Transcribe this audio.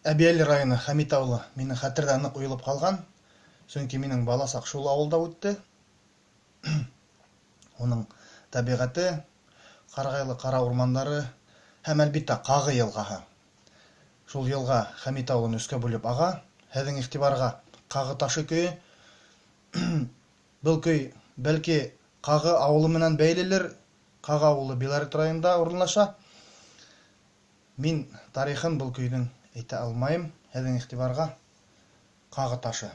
Әбйәлил районы, Хәмит ауылы минең хәтерҙә ныҡ уйылып ҡалған. Сөнки минең баласаҡ шул ауылда үтте. Уның тәбиғәте, ҡарағайлы ҡара урмандары һәм, әлбиттә, Ҡағы йылғаһы. Шул йылға Хәмит ауылын өскә бүлеп аға. Һеҙҙең иғтибарға Ҡағы ташы көйө. Был көй, бәлки, Ҡағы ауылы менән бәйлелер. Ҡағы ауылы Белорет районында урынлаша. Мин тарихын был көйҙөң әйтә алмайым. Һеҙҙең иғтибарға Ҡағы ташы.